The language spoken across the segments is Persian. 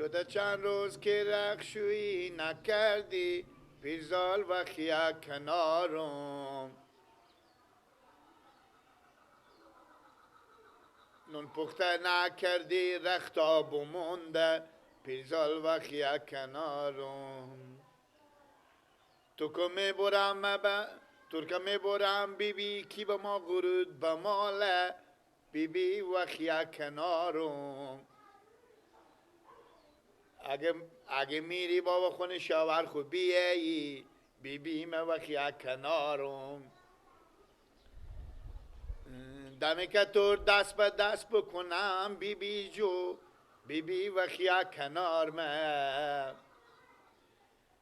شده چند روز که رخشویی نکردی، پیرزال وخیه کنارم. نون پخته نکردی رختا بمونده، پیرزال وخیه کنارم. تو که میبرم بی بی کی به ما غرود به ماله، بی بی وخیه کنارم. اگه میری بابا خونه شاور خود بیایی، بی بی من وخیه کنارم. دمی که تو دست به دست بکنم بی بی جو، بی بی وخیه کنار من.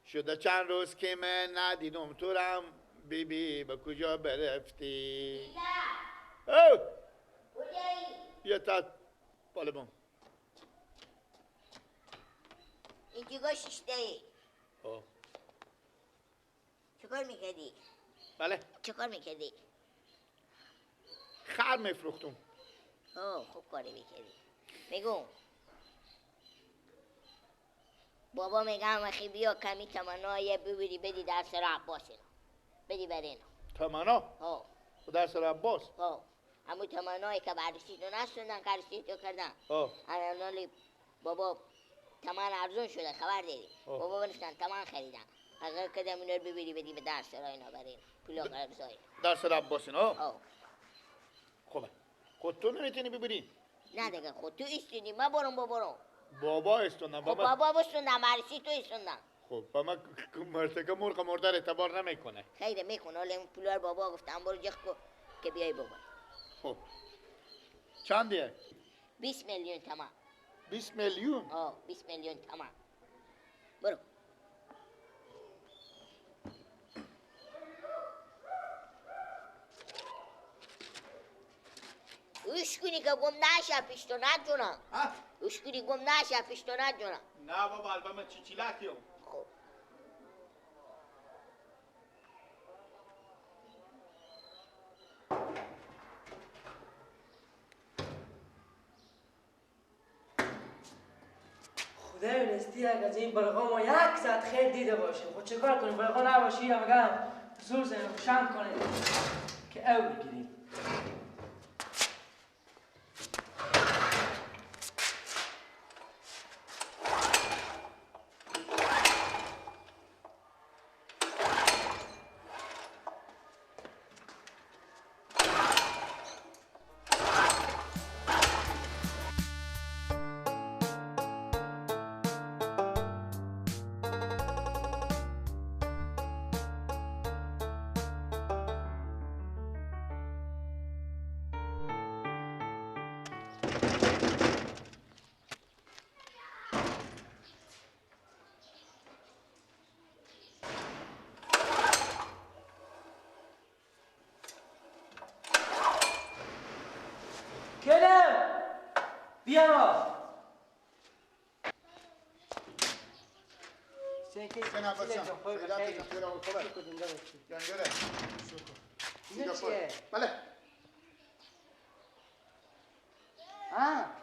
شده چند روز که من ندیدم تو رم، بی بی به کجا برفتی؟ او یه تا بالا بام. اینجا شیشته ای. چکار میکردی؟ بله. چکار میکردی؟ خر میفروختم. خوب کاری میکردی. میگم بابا میگم اخی بیا کمی تمنای ببری بدی در سر عباس، بدی بر اینا. تمنا؟ ها. در سر عباس؟ ها. همون تمنایی که بررسی تو نشوندن کرسی تو کردن. الان بابا تمن ارزون شده خبر دیدی. بابا بنشتن تمن خریدن. اگر کدام اینا رو ببری بدی به در سر اینا بر اینا. پولا قرضای. در سر عباس اینا؟ ها. خوبه. خود تو نمیتونی ببری؟ نه دیگه خود تو ایستونی من برم بابا. بابا استوندم بابا. بابا بستوندم عرسی تو ایستوندم. خب با من مرتکه مرغ مردر اعتبار نمیکنه. خیلی میکنه. حالا این پولا بابا گفتم برو جخ کو که بیای بابا. خب چندیه؟ 20 میلیون تمام. 20 میلیون؟ 20 میلیون تمام. برو. اشکنی که گم نشه پیش تو نجونم. اشکنی گم نشه پیش تو نجونم. نه بابا البته من چیچیلکیم. خب خدای رستی اگه از این برقا ما یک ساعت خیر دیده باشیم. خود چه کار کنیم؟ برقا نباشی هم میگم زور زنیم شم کنیم که او بگیریم. بیا بله.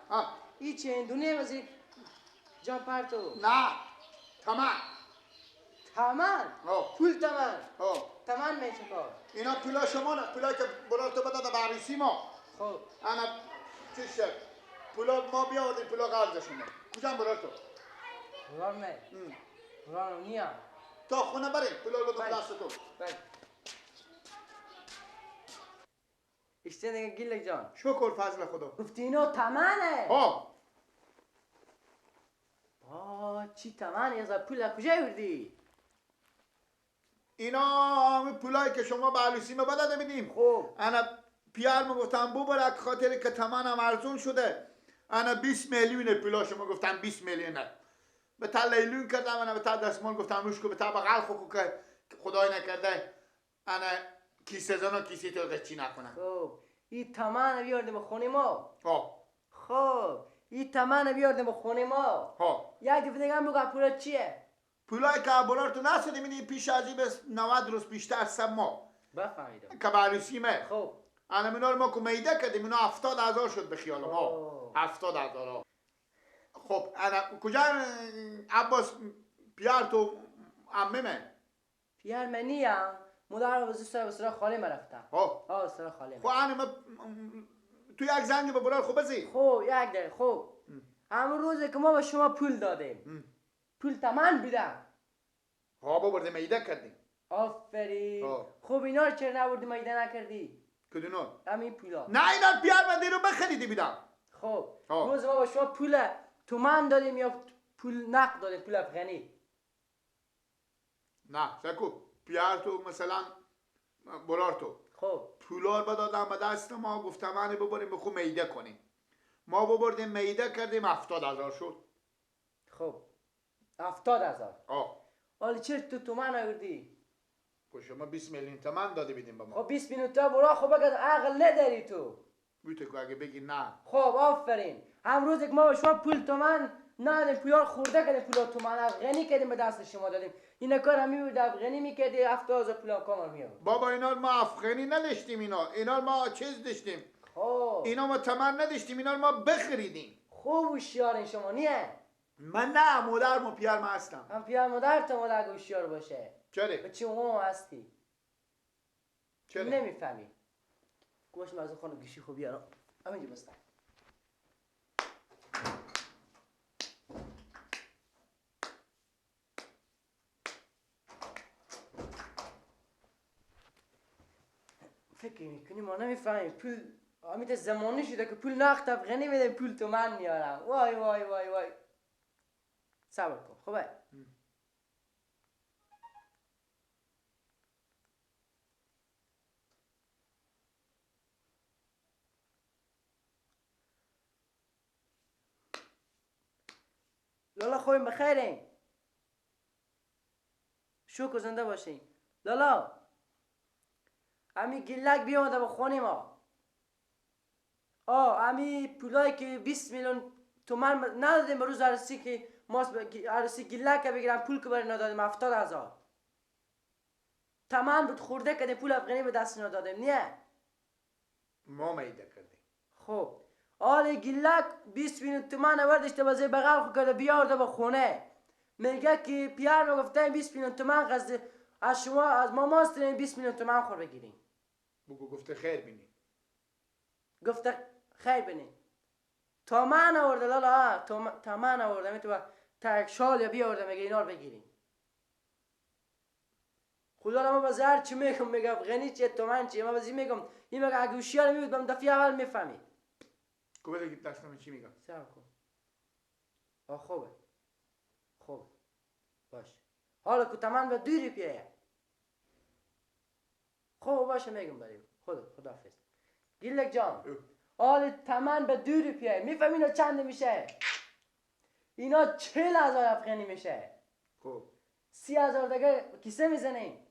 ها این چه اندونه وزیر جان پرتو؟ نه تمن. تمن؟ پول تمن. تمن می چه کار؟ اینا پولا شما نه، پولا که برای تو بداده عروسی ما. خب انا چی شد؟ پولا ما بیاوردیم، پولا قرض شما. کجا برای تو؟ برار نه. برار نیا. تا خونه بریم، پولا رو بدم دست تو. بله. اشته دیگه گیلک جان. شکر فضل خدا. گفتی اینا تمنه. ها. با چی تمنه؟ از پول کجا آوردی؟ اینا همه پولایی که شما به عروسی ما بداده میدیم. خب انا پیار ما گفتم ببرک خاطر که تمنم ارزون شده. انا 20 میلیون پولا شما گفتم 20 میلیونه. به تا لیلون کردم، انا به تا دستمال گفتم روش کو، به تا بغل خو که خدای نکرده انا کیسه زنا کیسه تو قچی نکنم. خب این تمن بیاردیم به خونه ما. ها. خب این تمن بیاردیم به خونه ما. ها. یک دفعه دیگه هم بگو پولا چیه؟ پولای که برار تو نسدیم این پیش از این 90 روز پیشتر سه ماه. بفهمیدم. که عروسیمه. خب الان اینا رو ما که میده کردیم اینا 70,000 شد به خیال ما. 70,000. خب انا کجا عباس پیار تو عممه؟ پیار من نیم مادر وزیر سر سر خاله من رفتم. آه سر خاله. خب انا ما تو یک زنگ به برار خب بزی. خب یک دقیقه. خب همون روزی که ما به شما پول دادیم پول تمن بودم. ها بردیم میده کردیم. آفرین. خب اینا رو چرا نبردی میده نکردی؟ کدونا؟ همین پولا. نه اینا پیار من دیرو بخریدی بیدم. خب روز ما به شما پول تومن دادیم یا پول نقد دادیم، پول افغانی؟ نه سکو پیار تو مثلا بلار تو خب پولار بدادم به دست ما، گفتم من ببریم بخو میده کنیم. ما ببردیم میده کردیم 70,000 شد. خب 70,000. آه حالا چرا تو تومن آوردی؟ خب شما 20 میلیون تومن داده بیدیم به ما. خب 20 میلیون تا برا خب بگه عقل نداری تو. بیته که اگه بگی نه. خب آفرین. هم روز که ما به شما پول تومن ندادیم، پولار خورده کردیم، پول تومن افغانی کردیم به دست شما دادیم. اینا کار همی بود افغانی میکردی 70,000 پول کامل میآورد. بابا اینا ما افغانی نداشتیم، اینا ما چیز داشتیم. خب اینا ما تمن نداشتیم، اینا ما بخریدیم. خوب هوشیارین شما نیه؟ من نه، مادرم و پیار ما هستم. هم پیار مادر تو مادر هوشیار باشه. چرا؟ به چی اون هستی؟ چرا؟ نمیفهمی. گوش من از خانم گوشی خوب بیارم. همینجا بستم. فکر میکنی ما نمیفهمیم پول امیت زمانی شده که پول نقد افغانی میدم پول تومن میارم. وای وای وای وای. صبر کن. خوبه؟ لالا خوبیم بخیریم. شکر زنده باشین. لالا امی گلک بیامده به خونه ما. آه امی پولایی که 20 میلیون تومن ندادیم به روز عروسی که ما عروسی گلک بگیرم پول که برای ندادیم 70,000 تمن بود خورده کردیم پول افغانی به دست ندادیم نه ما میده کردیم. خب آل گلک 20 میلیون تومن آوردش بازی بغل خو کرده بیارده به خونه. میگه که پیار ما گفته 20 میلیون تومن قصد از شما از ما ماست 20 میلیون تومن خور بگیریم. بگو گفته خیر بینی. گفته خیر بینی. تا من آورده لالا تا من آورده می تو تا شال یا بیاورده میگه اینا رو بگیریم. خدا ما باز هر چی میگم میگه افغانی چیه تومن چیه ما باز میگم این میگه اگه هوشیار میبود بهم دفعه اول میفهمید. کو بده دستم چی میگم؟ صبر کن. آ خوبه. خوب. باش. حالا که تمن به دوری پیه. خوب باشه میگم بریم. خداحافظ. گیلک جان. حال تمن به دوری پیه. میفهمی اینا چند میشه؟ اینا 40,000 افغانی میشه. خب 30,000 دیگه کیسه میزنیم.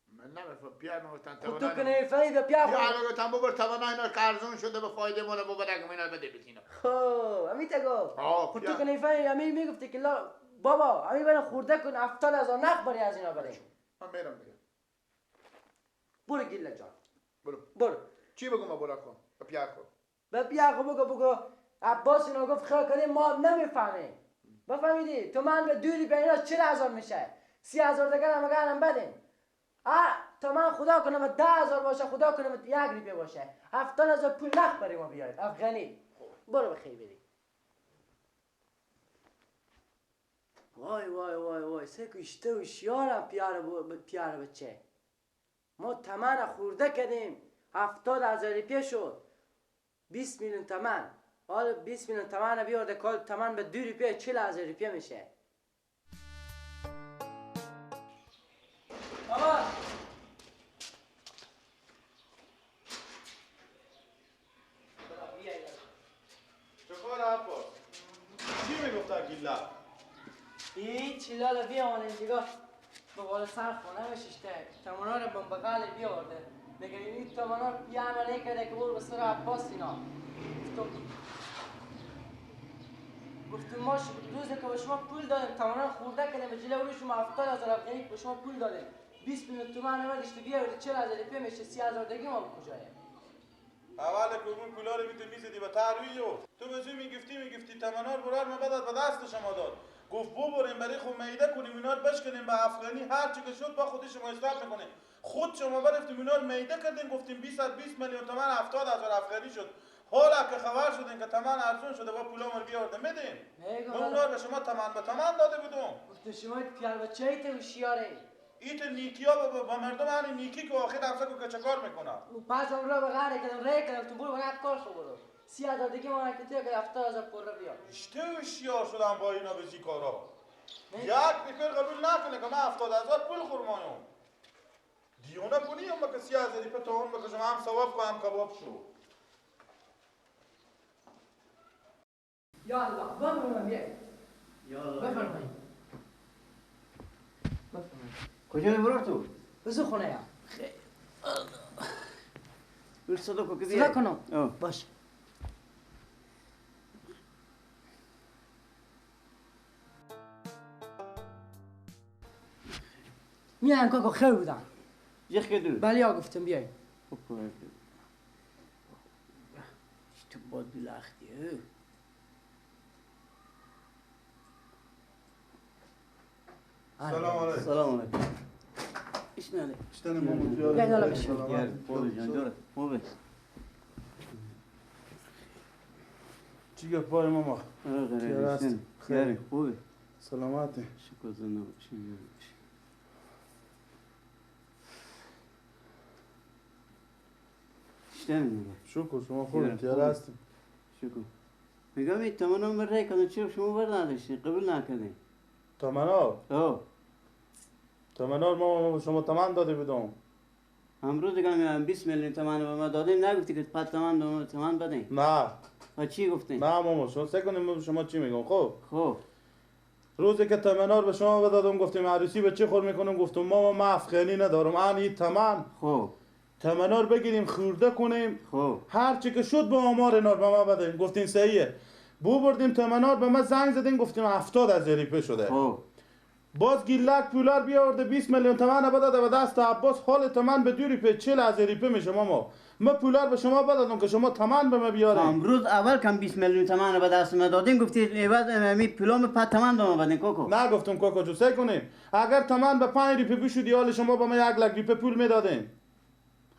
من نمیفهم پیار ما گفتن خب تو که نمیفهمی به پیار پیار گفتن ببر توانا اینا که ارزون شده به فایده مونه ببر اگه اینا بده بیتینا. خب همین تا گفت. خب تو که نمیفهمی همین میگفتی که لا بابا همین برای خورده کن 70,000 نقد بری از اینا بریم. من میرم دیگه. برو گیله جان. برو. برو. چی بگم برو کن؟ به پیار کن. به پیار بگو بگو عباس اینا گفت خیر کردیم ما نمیفهمیم. بفهمیدی؟ تو من به دوری به اینا 40,000 میشه. 30,000 دیگه هم اگه بدیم. تا من خدا کنم 10,000 باشه خدا کنم 1 روپیه باشه. 70,000 پول نقد برای ما بیارید افغانی. برو به خیر بری. وای وای وای وای سه کشته و شیارم پیار بچه. ما تمن خورده کردیم 70,000 روپیه شد 20 میلیون تمن. حالا 20 میلیون تمن بیارده کال تمن به 2 روپیه 40,000 روپیه میشه. بابا چطور عباس؟ چی میگفت گیله؟ هیچ لالا بیامانه دیگه به بالا سر خانه بششته تمنا رو بم بغل بیاورده میگه این تمنا یه عمله کرده که برو به سر عباس اینا. گفتم ما روزی که به شما پول دادیم تمنا خورده کردیم به جلو روی شما 70,000 افغانی به شما پول دادیم 20 میلیون تومن آوردیش تو بیاوردی 40,000 روپیه میشه 30,000 دیگه ما به کجایه؟ اول که اون پولا رو میته میزدی به ترویو تو به زوی میگفتی تمنار برار ما بداد به دست شما داد. گفت ببریم برای خود میده کنیم اینا رو بشکنیم به افغانی هر چی که شد با خودی شما حساب میکنه. خود شما برفتیم اینا رو میده کردیم گفتیم 20 میلیون تومن 70,000 افغانی شد. حالا که خبر شدین که تمن ارزون شده با پولا مر بیارده میدیم. من اونا به شما تمن به تمن داده بودم. گفت شما پیار بچه ایت هوشیاره. ایت نیکیا با مردم هنی نیکی که آخر همسه که چه کار میکنه. او پس اون را به غره کردم ری کردم تو برو بغیر کار خو برو. 30,000 دیگه ما که تو که 70,000 پر رو بیار. اشته هوشیار شدم با اینا به کارا. یک نفر قبول نکنه که من 70,000 پول خورمایم. دیونه کنیم که 30,000 په تاون بکشم هم ثواب کو هم کباب شو. یا الله بفرمایید. یا الله بفرمایید. بفرمایید. کجا میبرد تو؟ بزو خونه یا. خیلی. بر صدا کو صدا کنم. باش. میان کاکا خیر بودن. یخ کدو؟ بله یا گفتم بیای. تو باد بلختی. سلام علیکم. سلام علیکم. اشناله. اشتنه مامو بیاره. بیا بشین. خوبه جان جوره. خوبه. چی گفت پای ماما؟ آره خیلی خوبه. سلامتی. شکر زنده باشین. اشتنه. شکر شما خوبید تیار هستیم. شکر. میگم این تمام بر کنم چرا شما بر نداشتین قبول نکردین. تمنار؟ تمنار ما شما تمن داده بودم. امروز دیگه هم 20 میلیون تومان به ما دادیم نگفتی که پد تومان به ما تومان بدین. نه. و چی گفتین؟ نه ماما شما سه کنیم شما چی میگم خب؟ خب. روزی که تمنار به شما بدادم گفتیم عروسی به چی خور میکنم گفتم ماما من افغانی ندارم من این تمن. خب. تمنار بگیریم خورده کنیم. خب. هر چی که شد به آمار نار به ما بدیم گفتین صحیحه. بو بردیم تمنار به ما زنگ زدیم گفتیم 70,000 ریپه شده. خب. باز گیلک پولار بیاورده 20 میلیون تومن بداده به دست عباس حال تومن به دوری په 40,000 ریپه میشه ماما. ما پولار به شما بدادم که شما تومن به ما بیارین. امروز اول کم 20 میلیون تومن به دست ما دادیم گفتید عوض می پولام په تومن به ما بدین کوکو. نه گفتم کوکو جو سعی کنیم اگر تومن به 5 ریپه بشودی حال شما به ما 1 لک ریپه پول میدادین.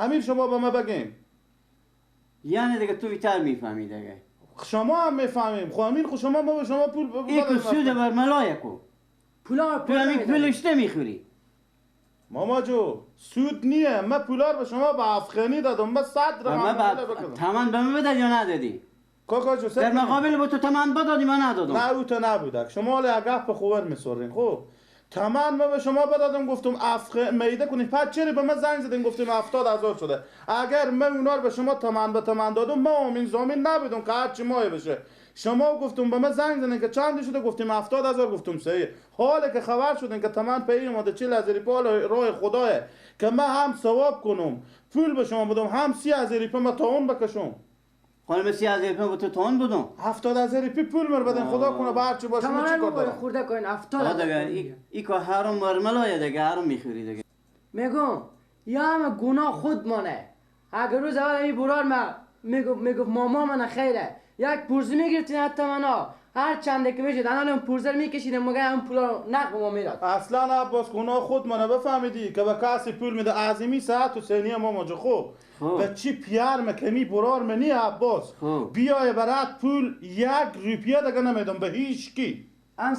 همین شما به ما بگین. یعنی دیگه تو بیشتر میفهمی دیگه. شما هم میفهمیم. خب همین خب شما ما به شما پول ایکو سود بر ملایکو. پولا پولش نمیخوری. ماما جو سود نیه. من پولار به شما به افغانی دادم. من 100 رقم تمن به من بدادی یا ندادی؟ کاکا جو در مقابل با تو تمن بدادی من ندادم. نه او تو نبودک. شما حالا اگه به خبر میسورین. خب تمن من به شما بدادم گفتم میده کنید. پس چرا به من زنگ زدین گفتیم 70,000 شده. اگر من اونا رو به شما تمن به تمن دادم ما امین زامین نبودم که هر چی مایه بشه. شما گفتم به من زنگ زدین که چند شده گفتیم 70,000 گفتم صحیح. حالا که خبر شدین که تمن پی اومده 40,000 پول راه خداه که من هم ثواب کنم پول به شما بدم هم 30,000 ریپه من تاون بکشم. خانم 30,000 ریپه با تو تاون بدم. 70,000 ریپه پول مر بدن خدا کنه به هر چی باشه من چیکار دارم. خورده کنین 70,000. ای که حرام مرملایه دیگه حرام میخوری دیگه. میگم یا هم گناه خودمانه. اگر روز اول این برار ما میگم ماما من خیره. یک پرزه میگرفتین حتی منا هر چنده که میشد الان اون پرزه رو میکشیدیم مگر اون پولا نقد به ما میداد. اصلا عباس گناه خود منه بفهمیدی که به کسی پول میده عظیمی ساعت و سنیه ماما جو خوب و چی پیار مکمی برار منی عباس بیای برات پول 1 روپیه دیگه نمیدم به هیچ کی.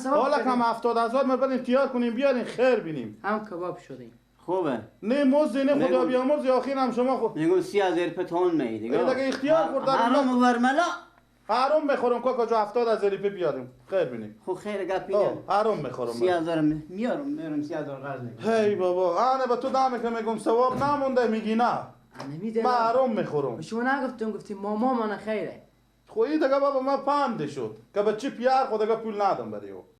حالا کم 70,000 مر بدیم تیار کنیم بیارین خیر بینیم. هم کباب شدیم. خوبه. نه مزد نه خدا بیامرز آخر هم شما خود میگم 30,000 پتون می دیگه. دیگه اختیار خورد حرام ورملا حرام میخورم کاکا جو 70,000 ریپه بیاریم خیر بینیم. خب خیر گپ میگم حرام میخورم 30,000 میارم 30,000 قرض میکنم. هی بابا انا به تو دمه که میگم ثواب نمونده میگی نه. من حرام میخورم. شما نگفتم گفتیم ماما من خیره. خو این دیگه بابا من پنده شد که به چی پیار خود دیگه پول ندم برای او.